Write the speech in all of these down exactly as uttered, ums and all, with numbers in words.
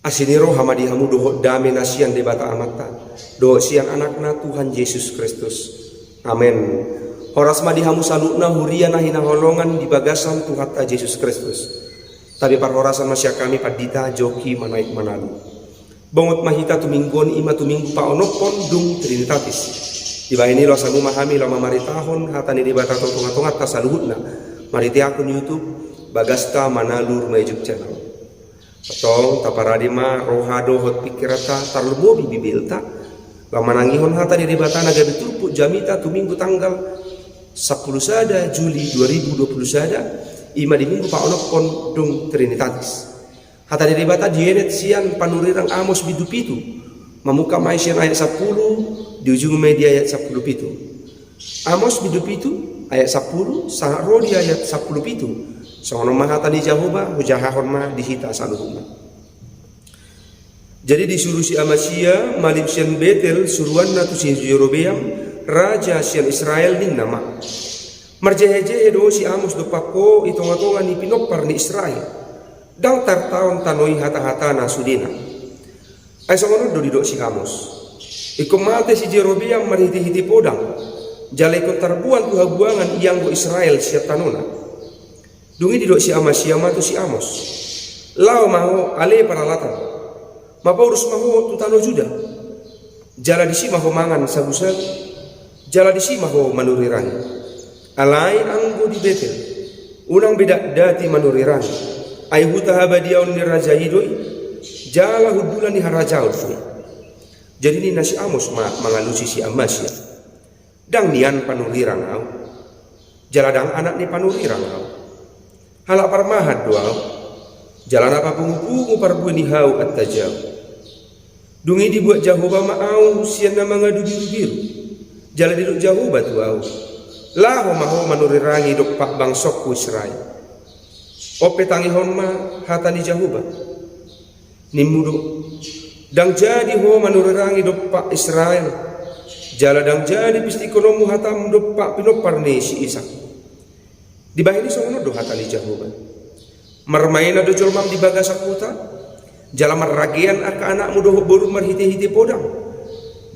Asi ni roha ma di hamu dohot dame na sian Debata Amanta, dohot sian Anakna Tuhan Jesus Kristus. Amen. Horas ma di hamu saluhutna huria na hinaholongan di bagasan Tuhanta Jesus Kristus. Tabi parhorasan ma sian hami pandita Joki Manaek Manalu. Bongot ma hita tu minggu on, i ma tu minggu paonomhon dung Trinitatis. Dibahen i loas hamu ma hami laho mamaritahon hata ni Debata tu tongatonganta saluhutna marhite akun YouTube Bagasta Manalu Rumaijug Channel. Antong taparade ma roha dohot pingkiranta, tarlumobi bibelta, laho manangihon hata ni Debata na gabe turpuk jamita tu minggu tanggal sampulu sada Juli dua ribu dua puluh sada, i ma di minggu paonomhon dung Trinitatis. Hata ni Debata dienet sian panurirang Amos bindu pitu, mamungka ma i sian ayat sampulu, diujungi ma i di ayat sampulu pitu. Amos bindu pitu ayat sampulu sahat ro di ayat sampulu pitu. Songon on ma hata ni Jahowa, hujahahon ma di hita saluhutna. Jadi disuru si Amasia malim sian Betel suruanna tu si Jerobeam, raja sian Israel, ninna ma: Marjehejehe do si Amos dompak ho i tongatonga ni pinompar ni Israel. Ndang tartaon tano i hatahatana sudena. Ai songon on do didok si Amos: Ingkon mate si Jerobeam marhitehite podang, jala ingkon tarbuan tu habuangan ianggo Israel sian tanona. Dung i didok si Amasia ma tu si Amos: Laho ma ho ale paralatan, mapaurus ma ho tu tano Juda, jala disi ma ho mangan sagusagu, jala disi ma ho manurirangi. Alai anggo di Betel, unang be dakdati manurirangi, ai huta habadiaon ni raja i do i, jala hundulan ni harajaon do i. Jadi ninna si Amos ma mangalusi si Amasia: Ndang nian panurirang ahu, jala ndang anak ni panurirang ahu. Halak parmahan do ahu, jala na papungupungu parbue ni hau antajau. Dung i dibuat Jahowa ma ahu sian na mangadu birubiru, jala didok Jahowa tu ahu: Laho ma ho manurirangi dompak bangsongku Israel. On pe tangihon ma hata ni Jahowa. Nimmu do: Ndang jadi ho manurirangi dompak Israel, jala ndang jadi pistingkononmu hatam dompak pinompar ni si Isak. Dibahen i songon on do hata ni Jahowa: Marmaena do jolmam di bagasan huta, jala marragean angka anakmu dohot borum marhitehite podang,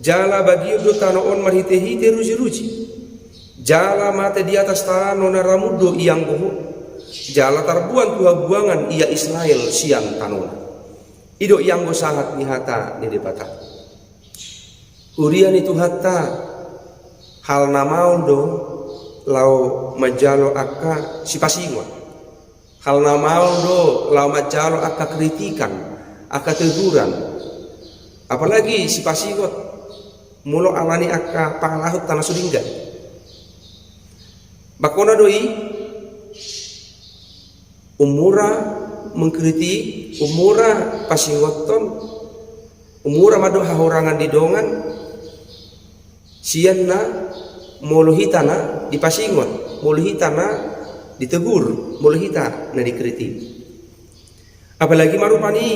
jala bagion do tano on marhitehite rujiruji, jala mate di atas tano na ramun do ianggo ho, jala tarbuan tu habuangan ia Israel sian tanona. I do ianggo sahat ni hata ni Debata. Huria ni Tuhanta, hal na maol do laho manjalo angka sipasingot. Hal na maol do laho manjalo angka kritikan, angka teguran. Apalagi sipasingot molo alani angka pangalahonta na so denggan. Bakona do i, ummura mengkritik, ummura pasingothon, ummura mandok hahurangan di dongan, sian na molo hita na dipasingot, molo hita na ditegur, molo hita na dikritik. Apalagi ma rupani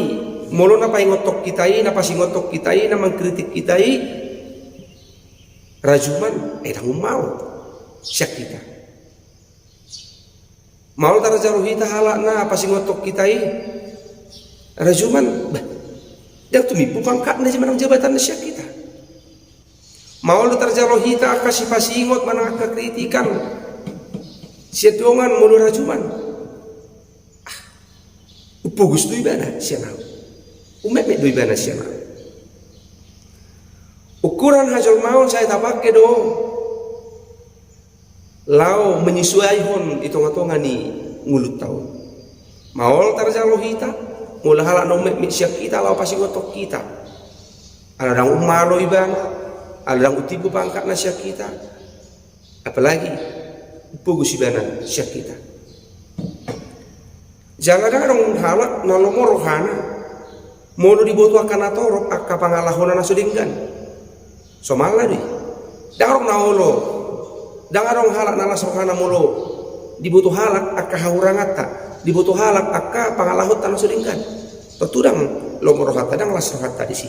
molo na paingothon hita i, na pasingothon hita i, na mangkritik hita i rajuman, eh, ndang ummaol sian hita. Maol tarjalo hita halak na pasingothon hita i rajuman, bah, ndang tumimbo pangkatna i manang jabatanna sian hita. Maol do tarjalo hita angka sipasingot manang angka kritikan sian dongan molo rajuman. Ah, umpogos do ibana sian ahu. Ummetmet do ibana sian ahu. Ukuran hajolmaon sai tapangke do laho menyesuaihon di tongatonga ni ngolunta on. Maol tarjalo hita molo halak na ummetmet sian hita laho pasingothon hita. Ala ndang ummaol ibana, ala ndang tumimbo pangkatna sian hita. Apalagi umpogos ibana sian hita. Jala ndang adong halak na lomo rohana molo diboto angka na torop angka pangalahona na so denggan. Somalna do i. Ndang adong na olo, ndang adong halak na las rohana molo diboto halak angka hahuranganta, diboto halak angka pangalahonta na so denggan. Tontu ndang lomo rohanta, ndang las rohanta disi.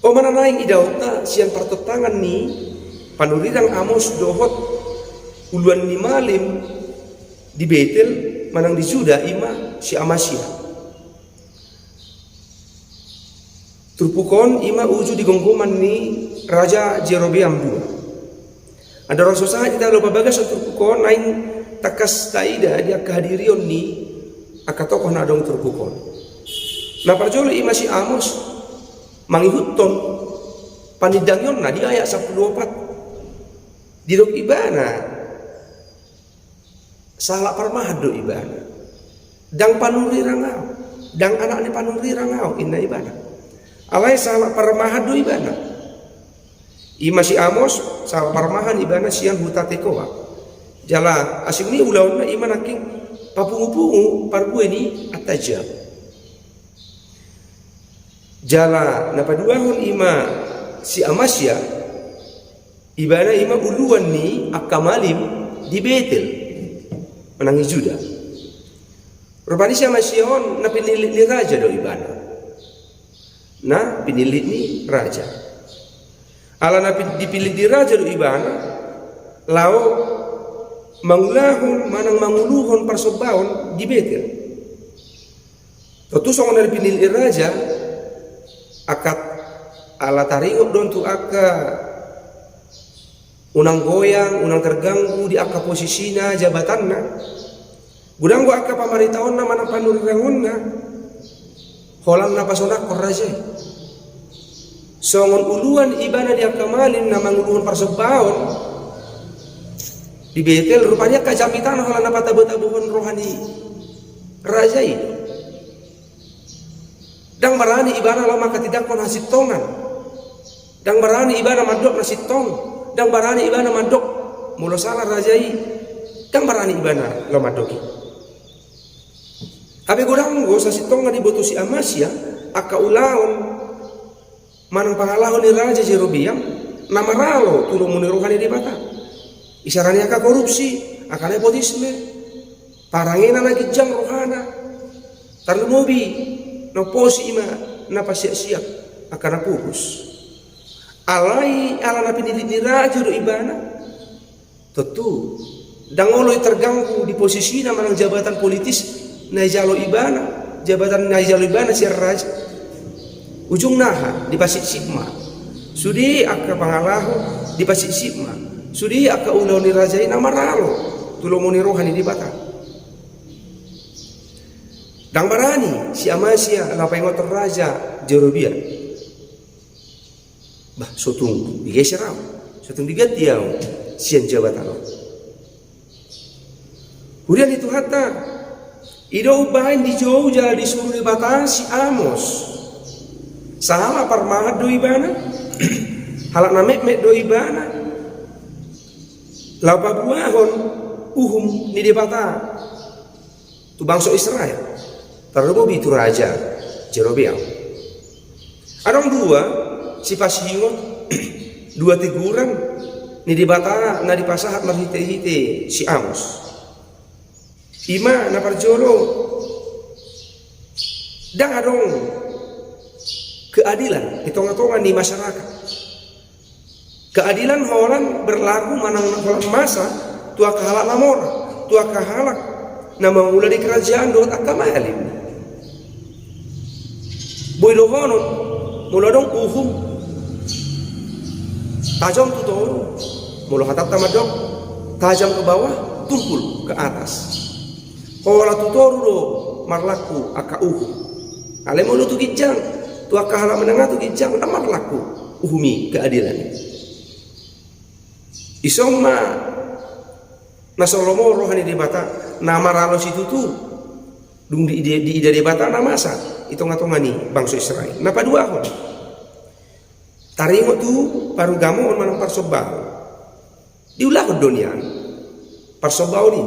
Oman na naeng idaonta sian partontangan ni panurirang Amos dohot uluan ni malim di Betel manang di Juda, i ma si Amasia. Turpuk on ima uju di gomgoman ni Raja Jerobeam dua. Andorang so sahat hita lopa bagas turpuk on, naeng tangkas taida di angka hadirion ni angka tokoh na adong turpuk on. Na parjolo ima si Amos mangihuthon panindangionna di ayat sampulu opat. Didok ibana, sahalak parmahan do ibana. Ndang panurirang ahu, ndang anak ni panurirang ahu, inna ibana. Alai sahalak parmahan do ibana. Ima si Amos, sahalak parmahan ibana sian huta Tekoa. Jala asing ni ulaonna ima nangkin papungupungu parbue ni antajam. Jala na paduahon ima si Amasya, ibana ima uluan ni angka malim di Betel, manang di Juda. Rupani si Amasya on na pinillit ni raja do ibana. Na pinillit ni raja. Ala na pin-, dipillit ni raja do ibana, laho mangulahon, manang manguluhon parsombaon di Betel. Tontu songon na dipillit ni raja, angka ala taringot do on tu angka unang goyang, unang terganggu di angka posisina, jabatanna. Godang do angka pamaritaonna manang panurirangonna, holan na pasonangkon raja i. Songon uluan ibana di angka malim na manguluhon parsombaon di Betel, rupani angka jamitana holan na patabo-tabohon roha ni raja i. Ndang barani ibana laho manghatindanghon hasintongan. Ndang barani ibana mandok na sintong. Ndang barani ibana mandok molo sala raja i. Ndang barani ibana laho mandok i. Hape godang do sasintongna diboto si Amasya angka ulaon manang pangalaho ni Raja Jerobeam na maralo tu lomo ni roha ni Debata. Isarani angka korupsi, angka nepotisme, parangena na ginjang rohana, tarlumobi na umposi ima na pasiak-siak angka na pogos. Alai ala na pinillit ni raja do ibana, tontu ndang olo i terganggu di posisina manang jabatan politis na ijalo ibana, jabatan na ijalo ibana sian raja. Ujungna aha? Dipasipsip ma sude angka pangalaho, dipasipsip ma sude angka ulaon ni raja i na maralo tu lomo ni roha ni Debata. Ndang barani si Amasya laho paingothon Raja Jerobeam. Bah, so tung digeser ahu, so tung diganti ahu sian jabatan on. Huria ni Tuhanta, i do umbahen dijou jala disuru Debata si Amos, sahalak parmahan do ibana, halak na metmet do ibana, laho pabuahon uhum ni Debata tu bangso Israel, tarlumobi tu Raja Jerobeam. Adong dua sipasingot, dua teguran ni Debata na dipasahat marhitehite si Amos. Ima na parjolo, ndang adong keadilan di tongatonga ni masyarakat. Keadilan holan berlaku manang holan masa tu angka halak na mora, tu angka halak na mangula di kerajaan dohot angka malim. Boi dohonon, molo adong uhum, tajam tu toru, molo hatanta mandok, tajam ke bawah, tumpul ke atas. Holan tu toru do marlaku angka uhum. Alai molo tu ginjang, tu angka halak menengah tu ginjang, ndang marlaku uhum i, keadilan i. Ison ma na so lomo roha ni Debata, na maralo situtu dung di, di, diida Debata na masa di tongatonga ni bangso Israel. Na paduahon, taringot tu parugamoon manang parsombaon. Diulahon do nian parsombaon i.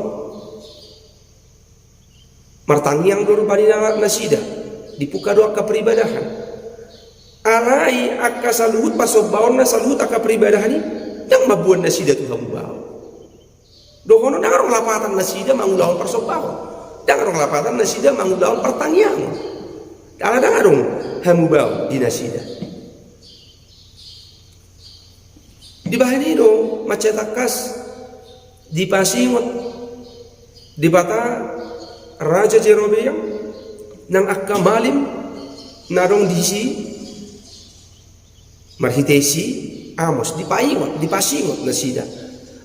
Martangiang do rupani nasida, dibuka do angka peribadahan. Alai angka saluhut parsombaonna, saluhut angka peribadahan i, ndang mamboan nasida tu hamubaon. Dohonon ndang adong lapatan nasida mangulahon parsombaon. Ndang adong lapatan nasida mangulahon partangiangon. Ala ndang adong hamubaon di nasida. Dibahen i do mansai tangkas dipasingot Debata Raja Jerobeam nang angka malim na adong disi, Marhite si Amos dipaingot, dipasingot nasida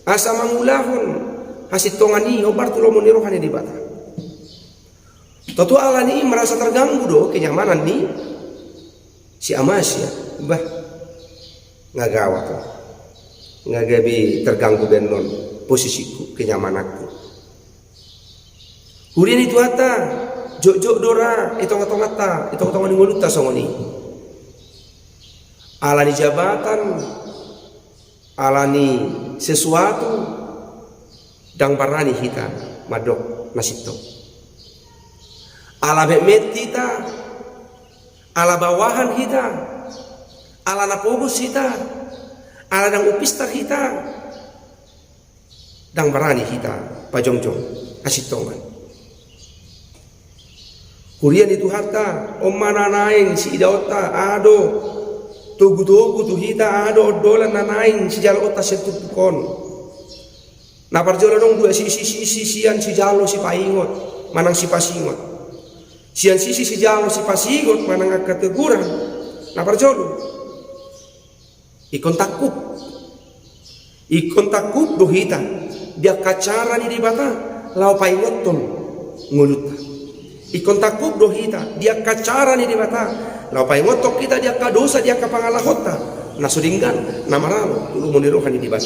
asa mangulahon hasintongan i hombar tu lomo ni roha ni Debata. Tontu alani i merasa terganggu do kenyamanan ni si Amazia. Bah, nga gawat, nga gabe terganggu be annon posisiku, kenyamananku. Huria ni Tuhanta, jotjot do ra i tongatonganta, i tongatonga ni ngolunta songon i. Alani jabatan, alani sesuatu, ndang barani hita mandok na sintong. Ala metmet hita, ala bawahan hita, ala na pogos hita, ala ndang upistar hita, ndang barani hita pajongjong hasintongan. Huria ni Tuhanta, on ma na naeng siidaonta, aha do togutogu tu hita, aha do ondolan na naeng sijaloonta sian turpuk on. Na parjolo adong dua sisi, sisi sian sijalo sipaingot manang sipasingot. Sian sisi sijalo sipasingot manang angka teguran, na parjolo, ingkon tangkup. Ingkon tangkup do hita di angka cara ni Debata laho paingothon ngolunta. Ingkon tangkup do hita di angka cara ni Debata laho paingothon hita di angka dosa, di angka pangalahonta na so denggan, na maralo tu lomo ni roha ni Debata.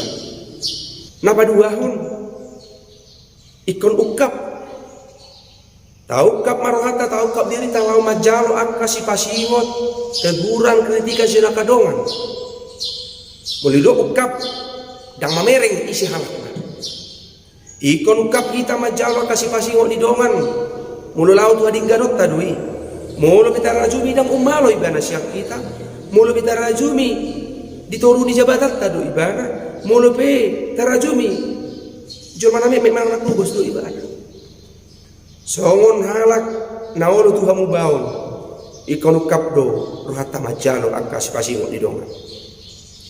Na paduahon, ingkon ungkap. Taungkap ma rohanta, taungkap dirinta laho manjalo angka sipasingot, teguran, kritikan sian angka dongan. Molo didok ungkap, ndang mamereng isi halakna. Ingkon ungkap hita manjalo angka sipasingot ni dongan. Molo laho tu hadengganonta do i. Molo pe tarajumi ndang umalo ibana sian hita. Molo pe tarajumi di toru ni jabatanta do ibana. Molo pe tarajumi jolma na metmet manang na pogos do ibana. Songon halak na olo tu hamubaon, ingkon ungkap do rohanta manjalo angka sipasingot ni dongan.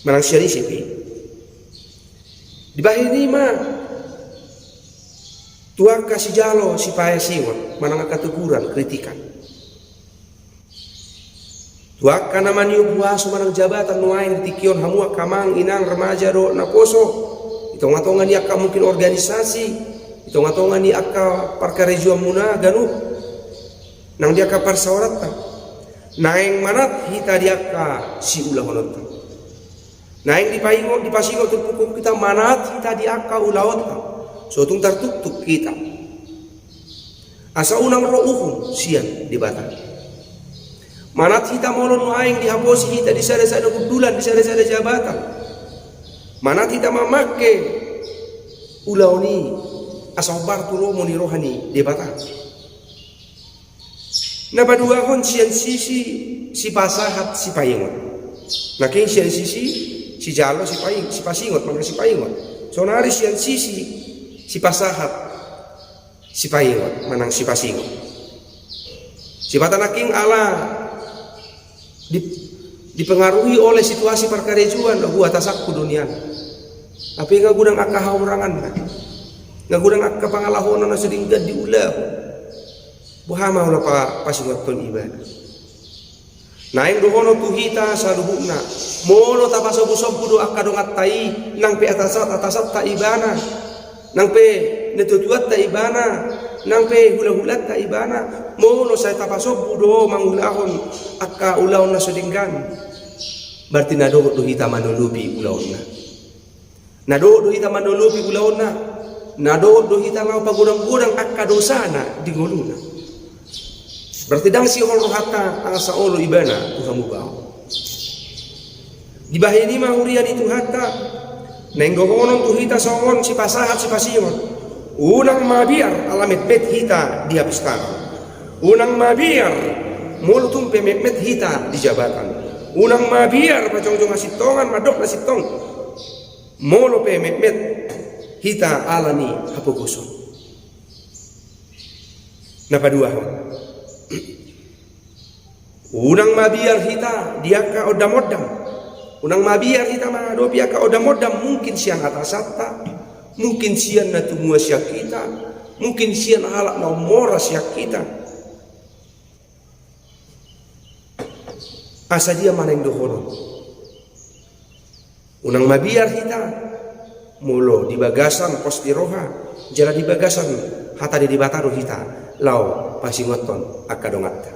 Manang sian ise pe. Dibahen i ma tu angka sijalo sipasingot manang angka teguran, kritikan. Tu angka na maniop huaso manang jabatan nuaeng di tingki on, hamu angka amang, inang, remaja dohot naposo, di tongatonga ni angka mungkin organisasi, di tongatonga ni angka parkarejoanmuna ganup, nang di angka parsaoranta, naeng manat hita di angka siulahononta. Naeng dipaingot, dipasingot turpuk on hita, manat hita di angka ulaonta. So tung tartuktuk hita. Asa unang ro uhum sian Debata. Manat hita molo nuaeng dihaposi hita di sada-sada hundulan, di sada-sada jabatan. Manat hita mamangke ulaon i asa hombar tu lomo ni roha ni Debata. Na paduahon sian sisi sipasahat sipaingot. Nangkin sian sisi sijalo sipaing-, sipasingot manang sipaingot. Saonari sian sisi sipasahat sipaingot manang sipasingot. Sipata nangkin ala di-, dipengaruhi oleh situasi parkarejoan, na hua tasangku do nian. Hape nga godang angka hahuranganna, nga godang angka pangalahona na so denggan diulahon. Boha ma olo pa-, pasingothon ibana. Naeng dohonon tu hita saluhutna, molo tapasombusombu do angka donganta i, nang pe atasat-, atasanta ibana, nang pe natuatuanta ibana, nang pe hulahulanta ibana, molo sai tapasombu do mangulahon angka ulaon na so denggan, berarti na dohot do hita manolopi ulaonna. Na dohot do hita manolopi ulaonna, na dohot do hita laho pagodanggodang angka dosana di ngoluna. Berarti ndang sihol rohanta asa olo ibana tu hamubaon. Dibahen i ma huria ni Tuhanta, naeng dohonon tu hita songon sipasahat sipasingot. Unang mabiar ala metmet hita di hapistaran. Unang mabiar molo tung pe metmet hita di jabatan. Unang mabiar pajongjong hasintongan mandok na sintong. Molo pe metmet hita ala ni hapogoson. Na paduahon, unang mabiar hita di angka ondamondam. Unang mabiar hita mangadopi angka ondamondam, mungkin sian atasanta, mungkin sian na tumua sian hita, mungkin sian halak na ummora sian hita. Asa dia ma naeng dohonon? Unang mabiar hita, molo di bagasan pos ni roha jala di bagasan hata ni Debata do hita laho pasingothon angka donganta.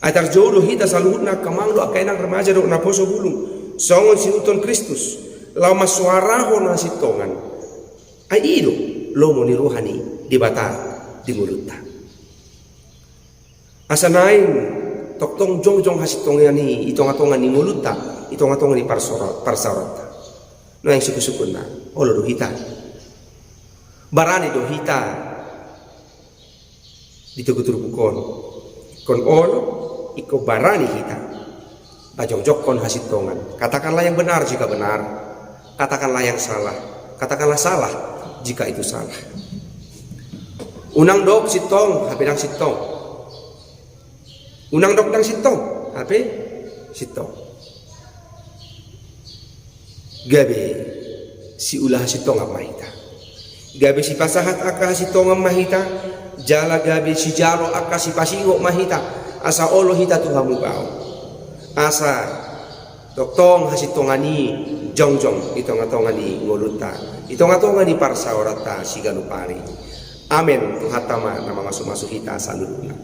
Ai tarjou do hita saluhutna, angka amang dohot angka inang, remaja dohot naposobulung, songon sinuhuthon Kristus, laho mansoarahon hasintongan. Ai i do lomo ni roha ni Debata di ngolunta. Asa naeng tongtong jongjong hasintongan i di tongatonga ni ngolunta, di tongatonga ni parsora-, parsaoranta. Naeng sungkunsungkunna, olo do hita, barani do hita di togu turpuk on. Ingkon olo, ingkon barani hita pajongjonghon hasintongan. Katakanlah yang benar jika benar, katakanlah yang salah, katakanlah salah jika itu salah. Unang dok sintong hape ndang sintong. Unang dok ndang sintong hape sintong. Gabe siula hasintongan ma hita. Gabe sipasahat angka hasintongan ma hita, jala gabe sijalo angka sipasingot ma hita, asa olo hita tu hamubaon. Asa tongtong hasintongan i jongjong di tongatonga ni ngolunta, di tongatonga ni parsaoranta siganup ari. Amen. Tuhanta ma na mamasumasu hita saluhutna.